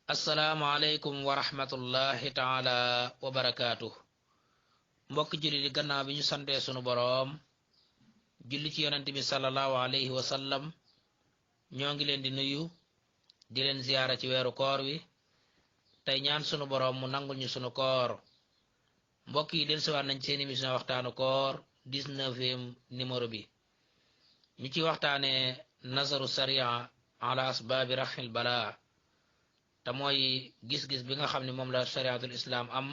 assalaamu aleykum wa rahmatullahi taala wa barakaatuh mbokki julli di gannaaw bi ñu santee sunu boroom julli ci yonent bi sallallahu alayhi wa sallam ñoo ngi leen di nuyu di leen ziyaara ci weeru koor wi tey ñaan sunu boroom mu nangul ñu sunu koor mbokk yi dellusiwaat nañ seen émission waxtaanu koor 19e numéro bi ñu ci waxtaane nazaru sariya ala asbaabi rafil balaa te mooy gis-gis bi nga xam ne moom la shariatul islam am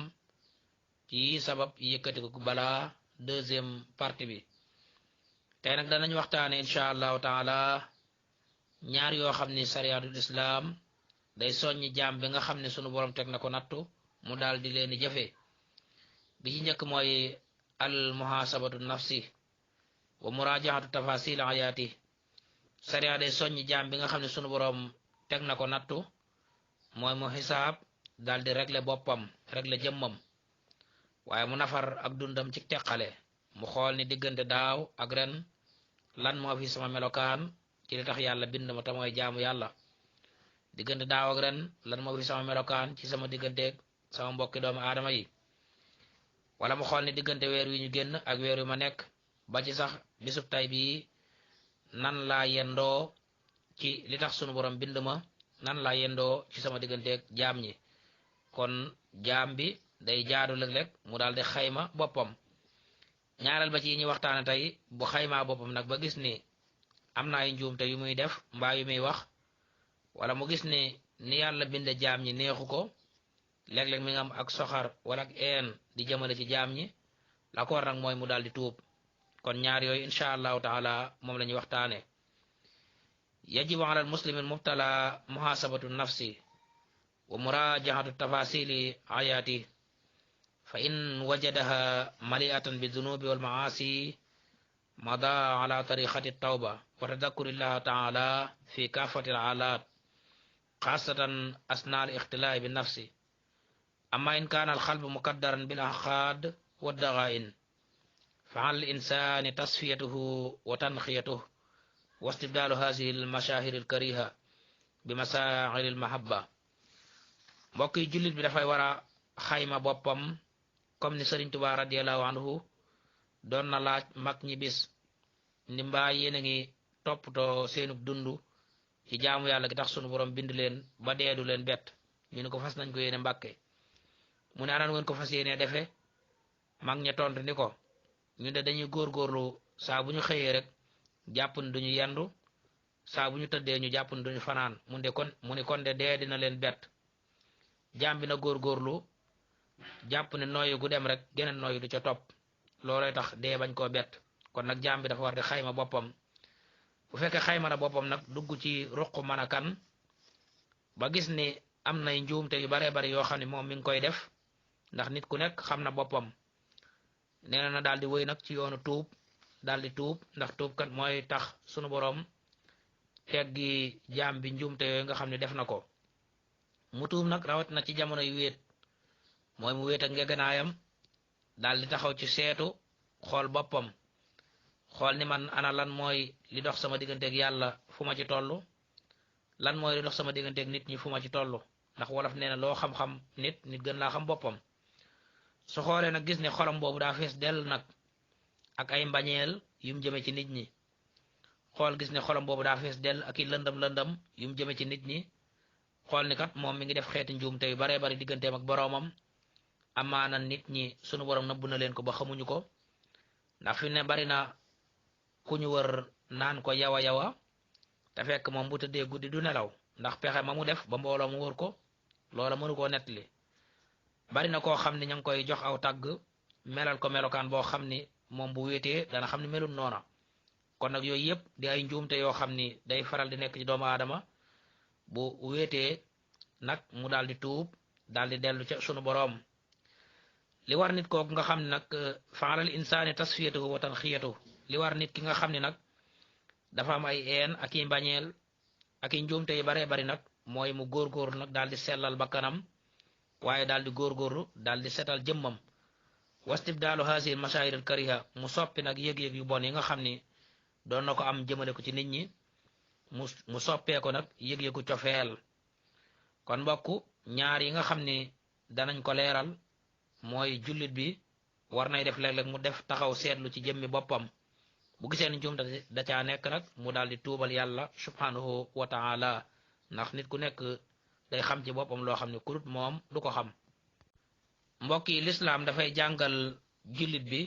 ci sabab yëkkati ko balaa deuxième partie bi tey nag danañ waxtaane insha allahu taala ñaar yoo xam ni shariatul islam day soññi jaam bi nga xam ne sunu borom teg na ko nattu mu daal di leen di jëfe bi ci njëkk mooy al muhasabatu nafsi wa murajaatu tafasil ayaati sharia day soññi jaam bi nga xam ne sunu borom teg na ko nattu mooy mu xisaab daal di régler boppam régler jëmmam waaye mu nafar ak dundam ci teqale mu xool ni diggante daaw ak ren lan moo fi sama melokaan ci li tax yàlla bind ma te mooy jaamu yàlla diggante daaw ak ren lan moo fi sama melokaan ci sama digganteeg sama mbokki doomu aadama yi wala mu xool ni diggante weer wi ñu génn ak weer wi ma nekk ba ci sax bisub tay bii nan laa yendoo ci li tax sunu borom bind ma nan laa yendoo ci sama digganteeg jaam ñi kon jaam bi day jaadu léeg-léeg mu daal di xayma boppam ñaareel ba ci yi ñu waxtaane tey bu xaymaa boppam nag ba gis ni am na ay njuumte yu muy def mbaa yu muy wax wala mu gis ni yàlla binde jaam ñi neexu ko léeg-léeg mi nga am ak soxar wala ak een di jëmale ci jaam ñi la ko war nag mooy mu daal di tuub kon ñaar yooyu insha allahu taala moom la ñuy waxtaane yajibu ala almuslimi almubtala muhasabatu nafsi wa murajahatu tafasili ayati fa in wajadaha mali'atan bidunubi walmaasi mada ala tariqati tawba wa tadakkuri llaha taala fi kafati alalat xaasatan asna al ixtilaa'i bi nafsi amma in kaana alxalbu mukaddaran bil axaad wa dagaa'in fa ala al insani tasfiyatuhu wa tanxiyatuhu واستبدال هذه المشاهير الكريهة بمشاعر المحبة mbokk yi jullit bi dafay war a xayma boppam comme ni Sëriñ Tuubaa radiyallahu anhu doon na laaj mag ñi bis ni mbaa yéen a ngi toppatoo seenug dund ci jaamu yàlla gi tax sunu borom bind leen ba deedu leen bett ñu ne ko fas nañ ko yéene mbàkke mu ne anan ngeen ko fas yéene defe mag ña tontu ni ko ñu de dañuy góorgóorlu saa bu ñu xëyee rek jàpp ni duñu yendu saa bu ñu tëddee ñu jàpp ni duñu fanaan mu ni kon de dee dina leen bett jaam bi na góorgóorlu jàpp ni nooyu gu dem rek geneen nooyu du ca topp loolooy tax dee bañ koo bett kon nag jaam bi dafa war di xayma boppam bu fekkee xayma na boppam nag dugg ci ruq mën a kan ba gis ni am nay njuumte yu baree bari yoo xam ne moom mi ngi koy def ndax nit ku nekk xam na boppam nee na daal di wéy nag ci yoonu tuub daal di tuub ndax tuub kat mooy tax sunu boroom teggi jaam bi njuumte yooyu nga xam ne def na ko mu tuub nag rawat na ci jamono yu wéet mooy mu wéet ak ngeganaayam daal di taxaw ci seetu xool boppam xool ni man ana lan mooy li dox sama digganteeg yàlla fu ma ci toll lan mooy li dox sama digganteeg nit ñi fu ma ci toll ndax wolof nee na loo xam-xam nit gën laa xam boppam su xoolee nag gis ne xolam boobu daa fees dell nag ak ay mbañeel yum jëme ci nit ñi xool gis ne xolam boobu daa fees dell ak i lëndam yum jëme ci nit ñi xool ni kat moom mi ngi def xeeti njuumte yu baree bari digganteem ak boroomam amaana nit ñi sunu borom nëbb na leen ko ba xamuñu ko ndax fi ne bari na ku ñu wër naan ko yawa te fekk moom bu tëddee guddi du nelaw ndax pexe ma mu def ba mbooloo mu wër ko loola mënu koo nettali bari na koo xam ne ña ngi koy jox aw tàgg melal ko melokaan boo xam ni moom bu wéetee dana xam ne melul noona kon nag yooyu yëpp di ay njuumte yoo xam ni day faral di nekk ci doomu aadama bu wéetee nag mu daal di tuub daal di dellu ca sunu boroom li war nit kooku nga xam ne nag faalal insaani tasfiyatuhu wa tanxiyatuhu li war nit ki nga xam ne nag dafa am ay een ak i mbañeel ak i njuumte yu baree bari nag mooy mu góorgóorlu nag daal di sellal bakkanam waaye daal di góorgóorlu daal di setal jëmmam wastibdaalu hasil mashaahir al kariha mu soppi nag yëg-yëg yu bon yi nga xam ni doon na ko am jëmale ko ci nit ñi mu soppee ko nag yëg-yëgu cofeel kon mbokk ñaar yi nga xam ni danañ ko leeral mooy jullit bi war nay def léeg-léeg mu def taxaw seetlu ci jëmmi boppam bu gisee ni njuum da caa nekk nag mu daal di tuubal yàlla subhanahu wa taala ndax nit ku nekk day xam ci boppam loo xam ne kurut moom du ko xam mbokk yi lislaam dafay jàngal jullit bi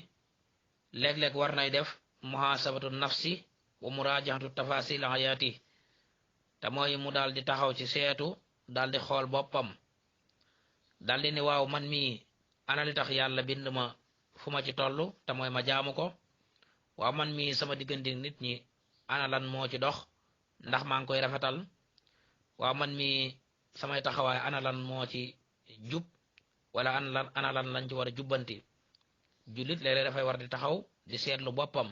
léeg-léeg war nay def muhasabatu nafsi wa murajaatu tafasil hayati te mooy mu daal di taxaw ci seetu daal di xool boppam daal di ni waaw man mii ana li tax yàlla bind ma fu ma ci toll te mooy ma jaamu ko waaw man mii sama diggante nit ñi ana lan moo ci dox ndax maa ngi koy rafetal waaw man mii samay taxawaay ana lan moo ci jub wala ana lan lañ ci war a jubbanti jullit léeg-léeg dafay war di taxaw di seetlu boppam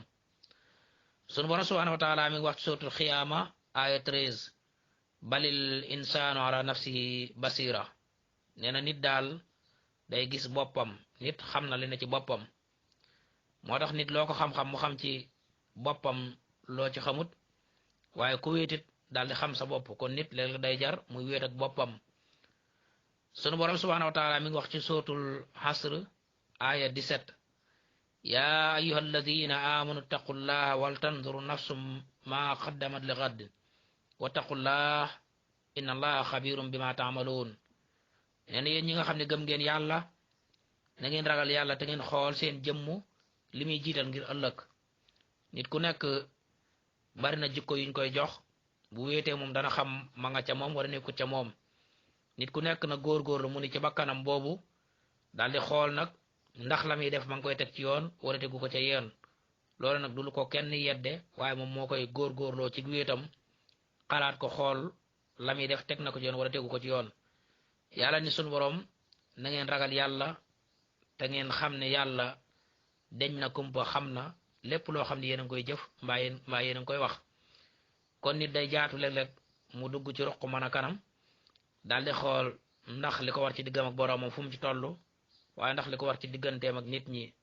sunu borom subhanahu wa taala mi ngi wax ci suratul xiyaama aya 13 balil insaanu ala nafsihi basira nee na nit daal day gis boppam nit xam na li ne ci boppam moo tax nit loo ko xam-xam mu xam ci boppam loo ci xamut waaye ku wéetit daal di xam sa bopp kon nit léeg-léeg day jar muy wéet ak boppam sunu borom subhanahu wa taala mi ngi wax ci suratul hasr aya 17 yaa ayuha alladina amanu taqullaha wal tanzuru nafsum ma qaddamat li gad wattaqullah inna allaha xabirum bima taamaluun nee na yéen ñi nga xam ne gëm ngeen yàlla na ngeen ragal yàlla te ngeen xool seen jëmmu li muy jiital ngir ëllëg nit ku nekk bari na jikko yuñ koy jox bu wéetee moom dana xam ma nga ca moom wala nekkut ca moom nit ku nekk na góor-góorlu mu ni ci bakkanam boobu daal di xool nag ndax la muy def ma ngi koy teg ci yoon wala tegu ko ca yoon loolu nag dul ko kenn yedde waaye moom moo koy góor-góorloo ci wéetam xalaat ko xool la muy def teg na ko ci yoon wala tegu ko ci yoon yàlla ni sunu borom na ngeen ragal yàlla te ngeen xam ne yàlla deñ na kumpa xam na lépp loo xam ne yéen a ngi koy jëf mbaa yéen a ngi koy wax kon nit day jaatu léeg-léeg mu dugg ci roq mën a kanam daal di xool ndax li ko war ci diggam ak boroomam fu mu ci toll waaye ndax li ko war ci digganteem ak nit ñi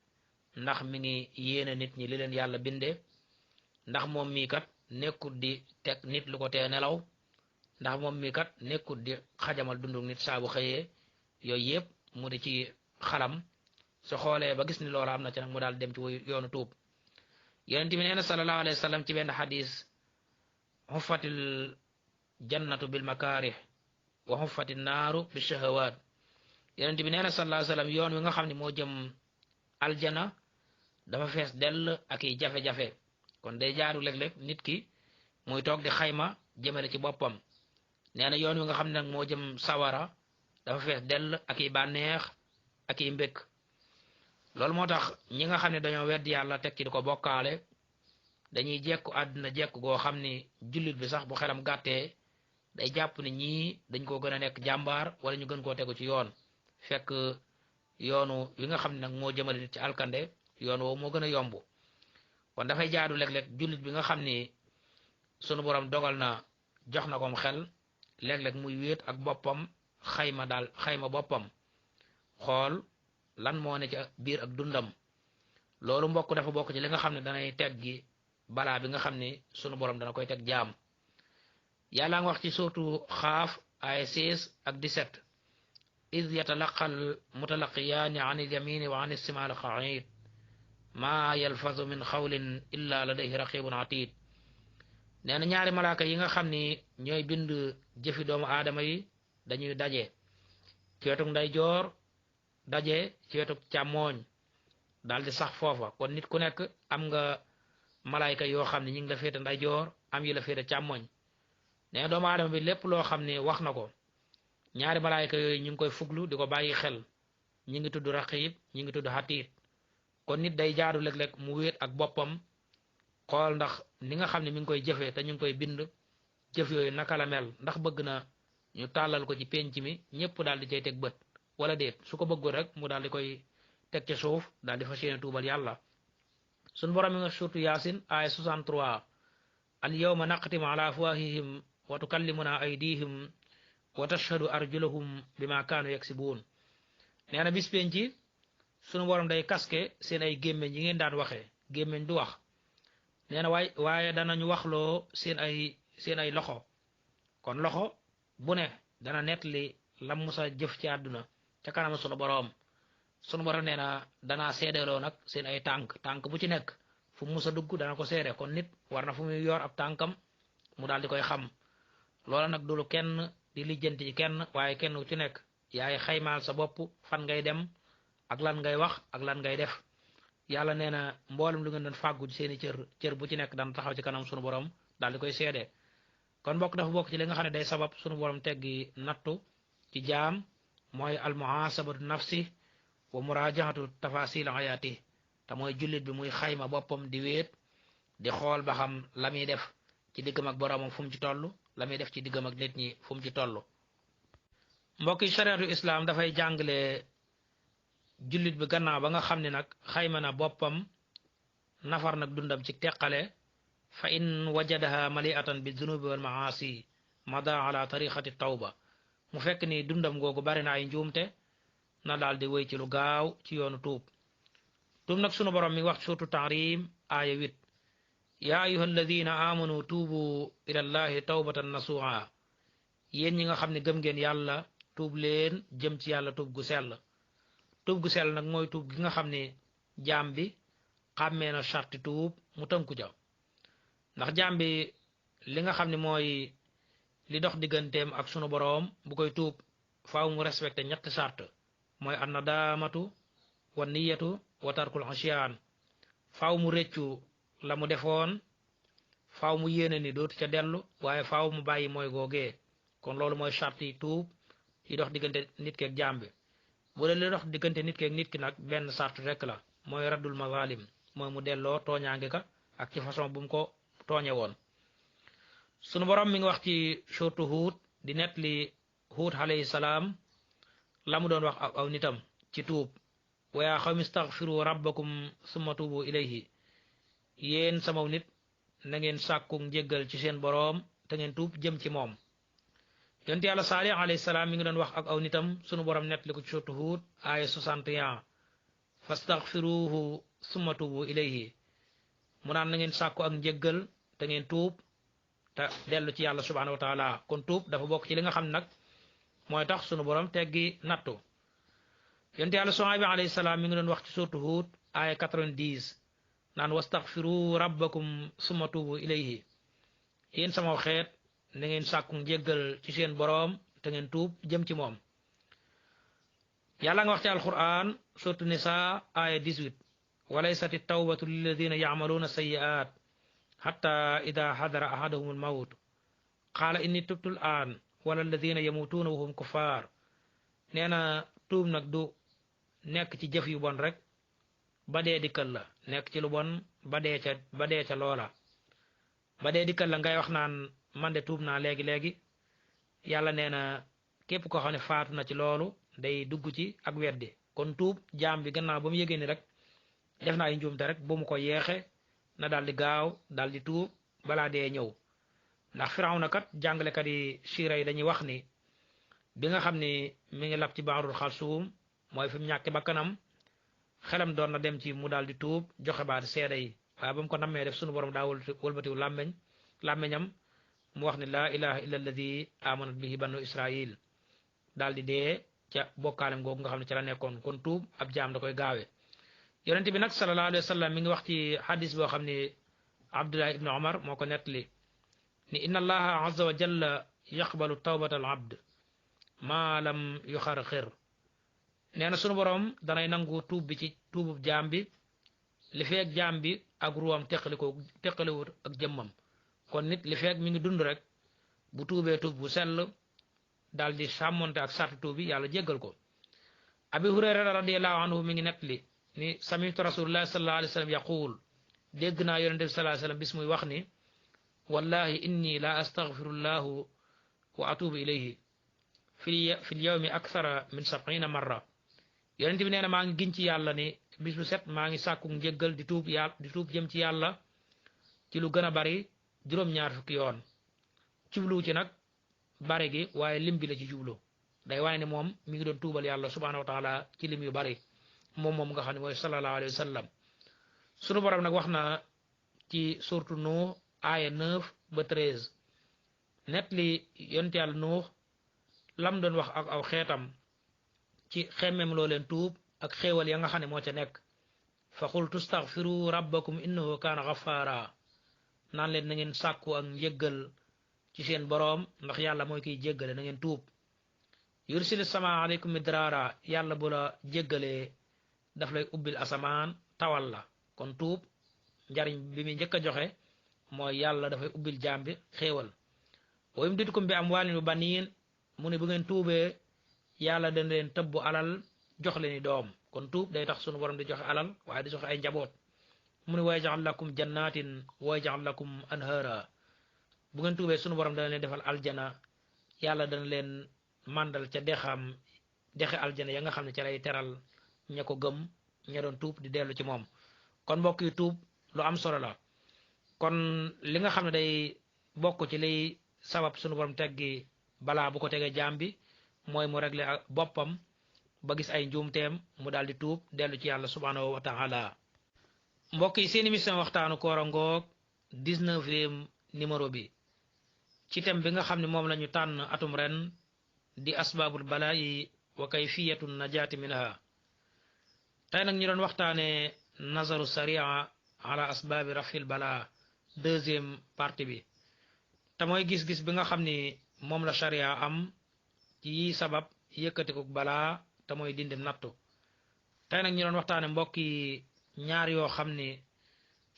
ndax mi ngi yéene nit ñi li leen yàlla bindee ndax moom mii kat nekkut di teg nit lu ko tee nelaw ndax moom mii kat nekkut di xajamal dundu nit saa bu xëyee yooyu yëpp mu di ci xalam su xoolee ba gis ni loola am na ci nag mu daal dem ci yoonu tuub yonent bi nee na sallallahu alayhi wa sallam ci benn xadis xuffatil jannatu bil makaarih wa xuffati naaru bi shahawaat yonent bi nee na sallallahu alayhi wa sallam yoon wi nga xam ne moo jëm aljana dafa fees dell ak i jafe-jafe kon day jaaru léeg-léeg nit ki muy toog di xayma jëmale ci boppam nee na yoon wi nga xam ne nag moo jëm sawara dafa fees dell ak i bànneex ak i mbékk loolu moo tax ñi nga xam ne dañoo wedd yàlla tekki di ko bokkaale dañuy jekku àdduna jekku goo xam ni jullit bi sax bu xelam gàttee day jàpp ni ñii dañ koo gën a nekk jàmbaar wala ñu gën koo tegu ci yoon fekk yoonu wi nga xam ne nag moo jëmale nit ci alkande yoon woowu moo gën a yomb kon dafay jaadu léeg-léeg jullit bi nga xam ni sunu borom dogal na jox na kom xel léeg-léeg muy wéet ak boppam xayma boppam xool lan moo ne ci biir ak dundam loolu mbokk dafa bokk ci li nga xam ne danay teg gi balaa bi nga xam ni sunu borom dana koy teg jaam yàlla nga wax ci sootu xaaf ay 16 ak 17 id yatalaqal mutalaqiyaani an il yamini wa an istimaal qaid maa yalfazu min xawlin illa ladayhi raqibun atid nee na ñaari malaaka yi nga xam ni ñooy bind jëfi doomu aadama yi dañuy daje ci wetuk ndeyjoor daje ci wetuk càmmooñ daal di sax foofa kon nit ku nekk am nga malaayka yoo xam ne ñi ngi la féete ndeyjoor am yi la féete càmmooñ nee doomu aadama bi lépp loo xam ne wax na ko ñaari malaayka yooyu ñu ngi koy fuglu di ko bàyyi xel ñi ngi tudd raqib ñi ngi tudd xatiit kon nit day jaadu léeg-léeg mu wéet ak boppam xool ndax ni nga xam ne mi ngi koy jëfee te ñu ngi koy bind jëf yooyu naka la mel ndax bëgg na ñu tàllal ko ci penc mi ñëpp daal di cay teg bët wala déet su ko bëggul rek mu daal di koy teg ca suuf daal di fas yéene tuubal yàlla suñ borom mi nga surtu yaasin ay 63 al yawma naqtimu ala afwahihim wa tukallimuna aydihim wa tashhadu arjuluhum bima kaanu yaksibuun nee na bis penci sunu borom day kaske seen ay gémmeñ yi ngeen daan waxee gémmeñ du wax nee na waaye danañu waxloo seen ay loxo kon loxo bu ne dana nettali lam musa jëf ci àdduna ca kanam sunu borom nee na danaa seedeloo nag seen ay tànk bu ci nekk fu musa dugg dana ko seede kon nit war na fu muy yor ab tànkam mu daal di koy xam loola nag dulu kenn di lijjanti ci kenn waaye kenn ku ci nekk yaay xaymaal sa bopp fan ngay dem ak lan ngay wax ak lan ngay def yàlla nee na mboolem lu ngeen doon fàggu ci seeni cër bu ci nekk dana taxaw ci kanam sunu borom daal di koy seede kon bokk dafa bokk ci li nga xam ne day sabab sunu borom teggi nattu ci jaam mooy almuhasabatu nafsi wa murajahatu tafasil hayati te mooy jullit bi muy xayma boppam di wéet di xool ba xam la muy def ci diggam ak boromam fu mu ci toll la muy def ci diggam ak nit ñi fu mu ci toll mbokki shariatu islam dafay jàngale jullit bi gannaaw ba nga xam ne nag xayma na boppam nafar nag dundam ci teqale fa in wajadaha maliatan bi dunubi wal maasi mada ala tariqati tawba mu fekk ni dundam googu bari na ay njuumte na daal di wéy ci lu gaaw ci yoonu tuub nag sunu borom mi wax suratu tahrim aaya 8 ya ayuha alladina amanu tuubu ila llahi tawbatan nasuha yéen ñi nga xam ne gëm ngeen yàlla tuub leen jëm ci yàlla tuub gu sell nag mooy tuub gi nga xam ne jaam bi xàmmee na sarti tuub mu tënku ja ndax jaam bi li nga xam ne mooy li dox digganteem ak sunu boroom bu koy tuub faaw mu respecté ñetti sart mooy an nadaamatu wa niyatu wa tarkul asiyaan faaw mu rëccu la mu defoon faaw mu yéene ni dootu ca dellu waaye faaw mu bàyyi mooy googee kon loolu mooy sarti tuub yi dox diggante nit keeg jaam bi bu dee li dox diggante nit keeg nit ki nag benn sart rek la mooy raddul mazalim mooy mu delloo tooñaange ka ak ci façon bu mu ko tooñe woon sunu borom mi ngi wax ci surtu Huud di nettali Huud alayhi salaam la mu doon wax aw nitam ci tuub wa yaa qawmi istaghfiru rabbakum summa tuubu ilayhi yéen samaw nit na ngeen sàkku njéggal ci seen boroom te ngeen tuub jëm ci moom yonent yàlla Saalih alayhi salaam mi ngi doon wax ak aw nitam sunu borom nettali ko ci surtu Huud aaya 61 fastaghfiruhu summa tuubu ilayhi mu naan na ngeen sàkku ak njéggal te ngeen tuub te dellu ci yàlla subhanahu wa taala kon tuub dafa bokk ci li nga xam nag mooy tax sunu borom teggi nattu yonent yàlla Suhayb alayhi salaam mi ngi doon wax ci surtu Huud aaya 90 naan wastaghfiru rabbakum summa tuubu ilayhi yéen sama xeet na ngeen sàkku njéggal ci seen boroom te ngeen tuub jëm ci moom yàlla nga wax ci alquran surtu Nisa aaya 18 walaysati tawbatu lilladina yacmaluuna sayi'aat xatta ida xadara ahadahum almawt qaala inni tubtu l aan wala alladina yamutuuna wahum kuffar nee na tuub nag du nekk ci jëf yu bon rek ba dee dikkal la nekk ci lu bon ba dee ca loola ba dee dikkal la ngay wax naan man de tuub naa léegi yàlla nee na képp koo xam ne faatu na ci loolu day dugg ci ak weddi kon tuub jaam bi gannaaw ba mu yëgee ni rek def na ay njuumte rek bu mu ko yeexe na daal di gaaw daal di tuub balaa dee ñëw ndax Firawna kat jàngalekat yi siira yi dañuy wax ni bi nga xam ni mi ngi lab ci baarul xalsuum mooy fi mu ñàkke ba kanam xelam doon na dem ci mu daal di tuub joxe baati seede yi waaye ba mu ko nammee def sunu borom daa wëlbatiwu làmmeñam mu wax ni laa ilaha illa alladi amanat bihi banu israil daal di dee ca bokkaalem googu nga xam ne ca la nekkoon kon tuub ab jaam da koy gaawe yonente bi nag sallallahu alayhi wa sallam mi ngi wax ci xadis boo xam ne Abdullah ibnu Omar moo ko nettali ni inna allaha azza wa jalla yaqbalu tawbata al abd maa lam yuxarxir nee na sunu borom danay nangu tuub bi ci tuubub jaam bi li feeg jaam bi ak ruwam teqaliwut ak jëmmam kon nit li feeg mi ngi dund rek bu tuubee tuub bu sell daal di sàmmonte ak sarti tuub bi yàlla jéggal ko abi hurayra radiallahu anhu mi ngi nettali ni samitu rasulullah sallallahu alayhi wa sallam yaquul dégg naa yonente bi sallallahu alayhi wa sallam bis muy wax ni wallahi inni la astaghfirullahu wa atubu ilayhi fi l yawmi akthara min 70 marra yonente bi nee na maa ngi giñ ci yàlla ni bis bu set maa ngi sàkku njéggal di tuub jëm ci yàlla ci lu gën a bari juróom-ñaar fukki yoon jublu ci nag bari gi waaye lim bi la ci jublu day waaye ne moom mi ngi doon tuubal yàlla subhanahu wa taala ci lim yu bari moom nga xam ne mooy sallallahu alayhi wa sallam sunu borom nag wax na ci surtu Nuux aaya 9 ba 13 net li yonent yàlla Nuux lam doon wax ak aw xeetam ci xemmem loo leen tuub ak xéewal ya nga xam ne moo ca nekk fa qultu staghfiru rabbakum innahu kaana ghaffara naan leen na ngeen sàkku ak njéggal ci seen boroom ndax yàlla mooy kiy jéggale na ngeen tuub yursil sama aleykum midraara yàlla bu la jéggalee daf lay ubbil asamaan tawal la kon tuub njariñ bi muy njëkk a joxe mooy yàlla dafay ubbil jaam bi xéewal wa yumdidkum bi amwaalin wa baniin mu ne bu ngeen tuubee yàlla dana leen tëbbu alal jox leen doom kon tuub day tax sunu borom di joxe alal waaye di joxe ay njaboot mu ne wa yaj'al lakum jannatin wa yaj'al lakum anhaara bu ngeen tuubee sunu borom dana leen defal aljana yàlla dana leen màndal ca dexe aljana ya nga xam ne ca lay teral ña ko gëm ña doon tuub di dellu ci moom kon mbokk yi tuub lu am solo la kon li nga xam ne day bokk ci liy sabab sunu borom teggi balaa bu ko tegee jaam bi mooy mu réglé boppam ba gis ay njuumteem mu daal di tuub dellu ci yàlla subhanahu wa taala mbokk yi seen émission waxtaanu koor a ngoog 19e numéro bi ci thème bi nga xam ne moom la ñu tànn atum ren di asbaabul balaa'i wa kayfiyatu najaati minha tey nag ñu doon waxtaane nazaru saria ala asbaabi rafil balaa 2e partie bi te mooy gis-gis bi nga xam ni moom la sharia am ci yi sabab yëkkatiku balaa te mooy dindi nattu tey nag ñu doon waxtaane mbokk yi ñaar yoo xam ni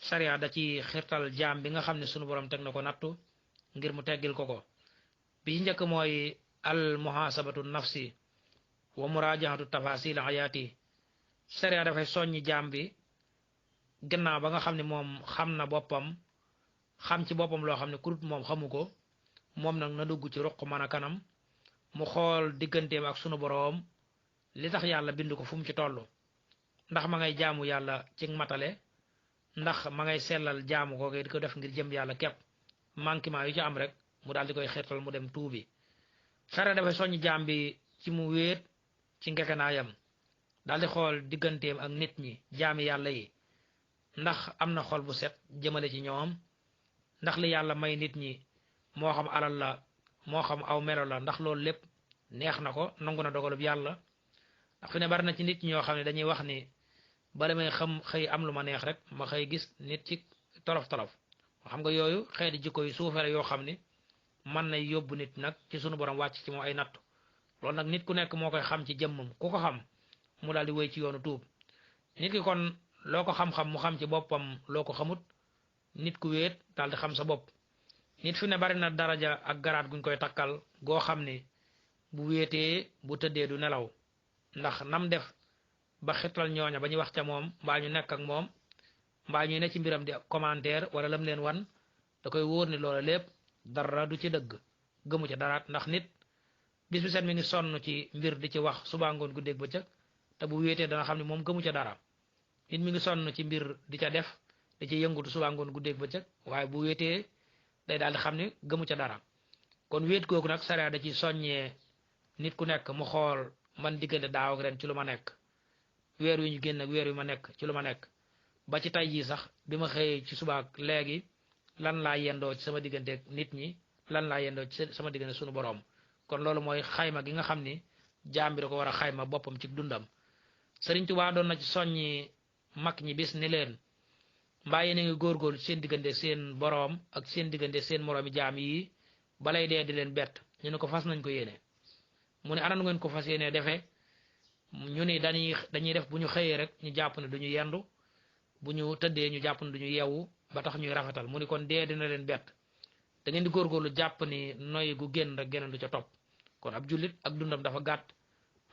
sharia da ci xirtal jaam bi nga xam ne sunu borom teg na ko nattu ngir mu teggil ko bi ci njëkk mooy al muhasabatu nafsi wa murajahatu tafasil hayati sharia dafay soññi jaam bi gannaaw ba nga xam ne moom xam na boppam xam ci boppam loo xam ne kurut moom xamu ko moom nag na dugg ci ruq mën a kanam mu xool digganteem ak sunu boroom li tax yàlla bind ko fu mu ci toll ndax ma ngay jaamu yàlla ci matale ndax ma ngay sellal jaamu ko di ko def ngir jëm yàlla képp manquement yu ci am rek mu daal di koy xirtal mu dem tuubi sare dafay soññ jaam bi ci mu wéet ci ngekenaayam daal di xool digganteem ak nit ñi jaami yàlla yi ndax am na xol bu set jëmale ci ñoom ndax li yàlla may nit ñi moo xam alal la moo xam aw melo la ndax loolu lépp neex na ko nangu na dogalub yàlla ndax fi ne bari na ci nit ñoo xam ne dañuy wax ni bala may xëy am lu ma neex rek ma xëy gis nit ci tolof-tolof xam nga yooyu xeeti jikko yu suufere yoo xam ni mën na yóbbu nit nag ci sunu borom wàcc ci moom ay nattu loolu nag nit ku nekk moo koy xam ci jëmmam ku ko xam mu daal di wéy ci yoonu tuub nit ki kon loo ko xam-xam mu xam ci boppam loo ko xamut nit ku wéet daal di xam sa bopp nit fi ne bari na daraja ak garaat guñ koy takkal goo xam ni bu wéetee bu tëddee du nelaw ndax nam def ba xitlal ñooña ba ñu wax ca moom mbaa ñu nekk ak moom mbaa ñuy ne ci mbiram di commentaire wala lam leen wan da koy wóor ni loola lépp dara du ci dëgg gëmu ca daraat ndax nit bis bi set mi ngi sonn ci mbir di ci wax suba ngoon guddeeg bëccëg te bu wéetee dana xam ne moom gëmu ca dara nit mi ngi sonn ci mbir di ca def di ci yëngutu suba ngoon guddeeg bëccëg waaye bu wéetee day daal di xam ne gëmu ca dara kon wéet googu nag sariya da ci soññee nit ku nekk mu xool man diggante daaw ak ren ci lu ma nekk weer wi ñu génn ak weer wi ma nekk ci lu ma nekk ba ci tay jii sax bi ma xëyee ci subaak léegi lan laa yendoo ci sama diggante nit ñi lan laa yendoo ci sama diggante sunu boroom kon loolu mooy xayma gi nga xam ni jaam bi da ko war a xayma boppam ci dundam Sëriñ Tuubaa doon na ci soññi mag ñi bis ni leen mbaa yéen a ngi góorgóorlu seen diggante seen boroom ak seen diggante seen moroomi jaam yi balay dee di leen bett ñu ne ko fas nañ ko yéene mu ne ana nu ngeen ko fas yéene defee ñu ni dañuy def bu ñu xëyee rek ñu jàpp ne duñu yendu bu ñu tëddee ñu jàpp ne duñu yeewu ba tax ñuy rafetal mu ni kon dee dina leen bett da ngeen di góorgóorlu jàpp ni noy gu génn rek geneen du ca topp kon ab jullit ak dundam dafa gàtt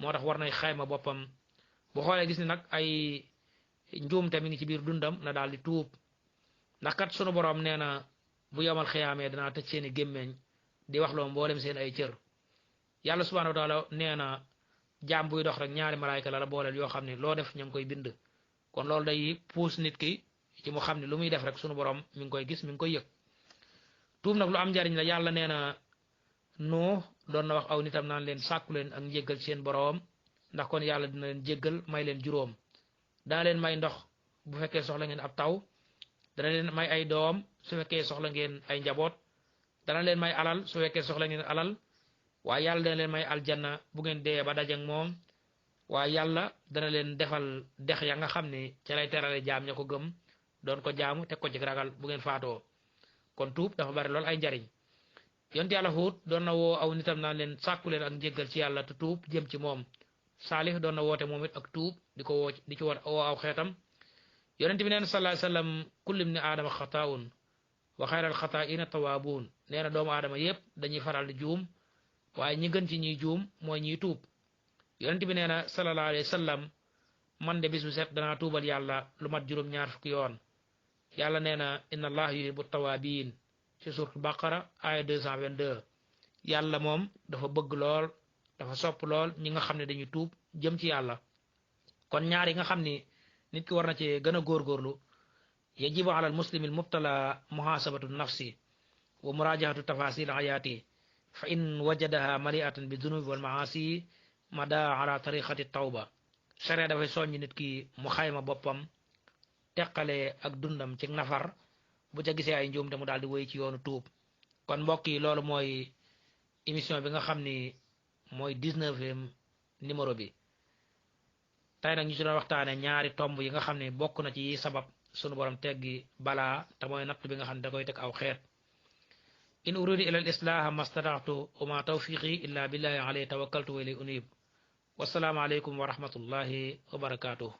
moo tax war nay xayma boppam bu xoolee gis ni nag ay njuumte mi ngi ci biir dundam na daal di tuub ndax kat sunu boroom nee na bu yomal xiyaamee danaa tëj seeni gémmeñ di wax loo mboolem seen ay cër yàlla subhanahu wa taala nee na jaam buy dox rek ñaari malaayka la booleel yoo xam ne loo def ña ngi koy bind kon loolu day puus nit ki ci mu xam ne lu muy def rek sunu borom mi ngi koy gis mi ngi koy yëg tuub nag lu am njariñ la yàlla nee na Nuux doon na wax aw nitam naan leen sàkku leen ak njéggal seen boroom ndax kon yàlla dina leen jéggal may leen juróom dana leen may ndox bu fekkee soxla ngeen ab taw dana leen may ay doom su fekkee soxla ngeen ay njaboot dana leen may alal su fekkee soxla ngeen alal waaye yàlla dana leen may aljanna bu ngeen dee ba dajak moom waaye yàlla dana leen defal dex ya nga xam ne ca lay terale jaam ña ko gëm doon ko jaamu teg ko ci ragal bu ngeen faatoo kon tuub dafa bari lool ay njariñ yonent yàlla Huud doon na woo aw nitam naan leen sàkku leen ak njéggal ci yàlla te tuub jëm ci moom Saalih doon na woote moom it ak tuub di ko woo di ci woo aw xeetam yonent bi neen sallallahu alayhi wasallam kullu ibni aadama xataa'un wa xayral xataa'iina tawaabuun nee na doomu aadama yépp dañuy faral di juum waaye ñi gën ci ñiy juum mooy ñiy tuub yonent bi nee na sallallahu alayhi wasallam man de bis bu set danaa tuubal yàlla lu mat juróom-ñaar fukki yoon yàlla nee na inna allah yuhibbu tawaabiin ci suuratul baqara aaya 222 yàlla moom dafa bëgg lool dafa sopp lool ñi nga xam ne dañuy tuub jëm ci yàlla kon ñaar yi nga xam ni nit ki war na ci gën a góorgóorlu yajibu ala al muslimi al mubtala muhasabatu nafsi wa murajahatu tafasil ayaati fa in wajadaha maliatan bi dunubi wal maasi mada ala tariqati tawba sharia dafay soññ nit ki mu xayma boppam teqale ak dundam ci nafar bu ca gisee ay njuum te mu daal di wéy ci yoonu tuub kon mbokk yi loolu mooy émission bi nga xam ni mooy 19e numéro bi tey nag ñu ci doon waxtaane ñaari tomb yi nga xam ne bokk na ci sabab sunu borom teggi balaa te mooy natt bi nga xam ne da koy teg aw xeet in uridu ila al islaha mastataatu wa ma tawfiqi illa billahi alayhi tawakkaltu wa ilayhi unib wasalaamu aleykum wa rahmatullahi wa barakatuh